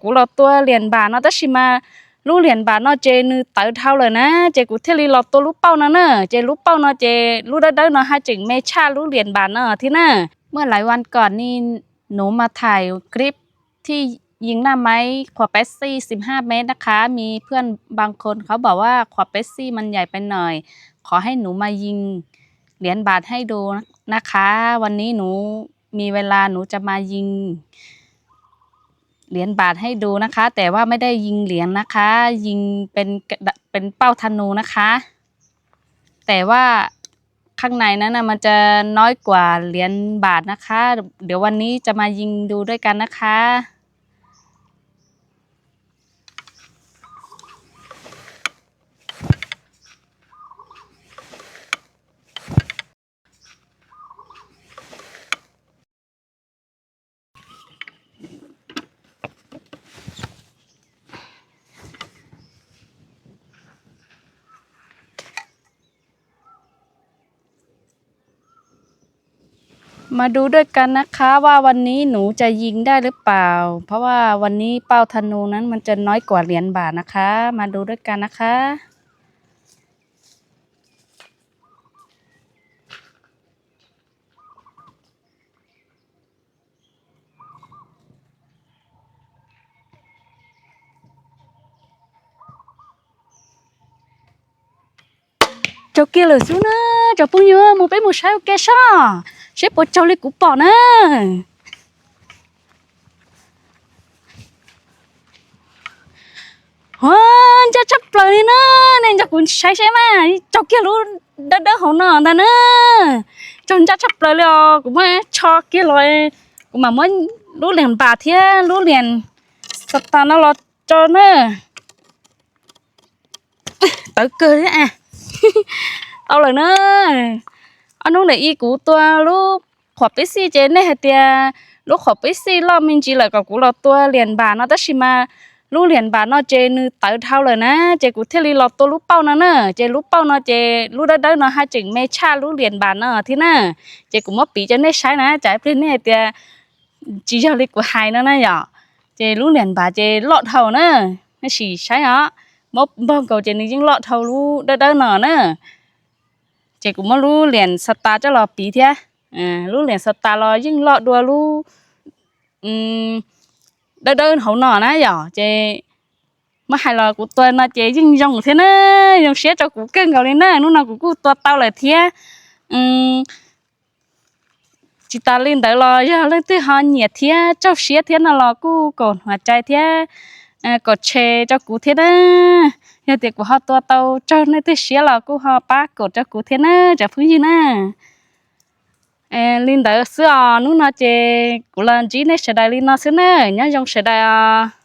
Kuv los tua liam npam no tab sis mas lub liam npam no ces nws tawv dhau lawm na, ces kuv thiaj li los tua lub pauj no na. Ces lub pauj no ces lub dawb dawb no haj tseem me tshaj lub liam npam no thiab na. เมื่อหลายวันก่อนนี่ หนูมาถ่ายคลิปที่ยิงหน้าไม้ขวดเป๊ปซี่สิบห้าเมตรนะคะ มีเพื่อนบางคนเขาบอกว่าขวดเป๊ปซี่มันใหญ่ไปหน่อย ขอให้หนูมายิงเหรียญบาทให้ดูนะคะ วันนี้หนูมีเวลา หนูจะมายิง เหรียญบาทให้ดูนะคะ แต่ว่าไม่ได้ยิงเหรียญนะคะ ยิงเป็นเป็นเป้าธนูนะคะ แต่ว่าข้างในนั้นน่ะมันจะน้อยกว่าเหรียญบาทนะคะ เดี๋ยววันนี้จะมายิงดูด้วยกันนะคะ มาดูด้วยกันนะคะว่าวันนี้หนูจะยิงได้หรือเปล่า เพราะว่าวันนี้เป้าธนูนั้นมันจะน้อยกว่าเหรียญบาทนะคะ มาดูด้วยกันนะคะ Raug kiag lawm xwb na, cov phooj ywg, mus peb mus saib ua ke seb, seb puas raug li kuv pom na. Ua, ncaj tshaj plaws li na, nej nrog kuv saib seb mas, raug kiag lub dawb dawb hauv no ntag na. Raug ncaj tshaj plaws li os, kuv muab tsho kiag los, kuv mam muab lub liam npam thiab lub liam xas tas no los tso na. Tawv kawg thiab. Tau lawm na. Ob hnub ntawm ib kuv tua lub qhuam peb xij ces nej hais tias lub qhuam peb xij loj me ntsis lawm kom kuv los tua liam npam no, tab sis mas lub liam npam no ces nws tawv dhau lawm na, ces kuv thiaj li los tua lub pauj no na. Ces lub pauj no ces lub dawb dawb no haj tseem me tshaj lub liam npam no thiab na. Ces kuv muab piv rau nej saib na, tsam ib pliag nej hais tias tsis yog li kuv hais no na yom. Ces lub liam npam ces loj dhau na, nej sim saib os, muab npog nkaus ces nws yeej loj dhau lub dawb dawb no na. Ces kuv muab lub liam xas tas coj los piv thiab. Lub liam xas tas los yeej loj dua lub dawb dawb hauv no na yom. Ces muab hais los kuv tua no ces yeej zoo thiab na, zoo siab rau kuv kawg nkaus li na. Hnub no kuv kuj tua tau lawm thiab. Tsis tas li ntawd los yog leej twg ho nyiam thiab raug siab thiab no los kuj kaum hnav cai thiab kaum tshe rau kuv thiab na. Yog tias kuv ho tua tau raug leej twg siab los kuj ho pab kaum rau kuv thiab na, cov phooj ywg na. Li ntawd xwb os, hnub no ces kuv los ntsib nej sawv daws li no xwb na, nyob zoo sawv daws os.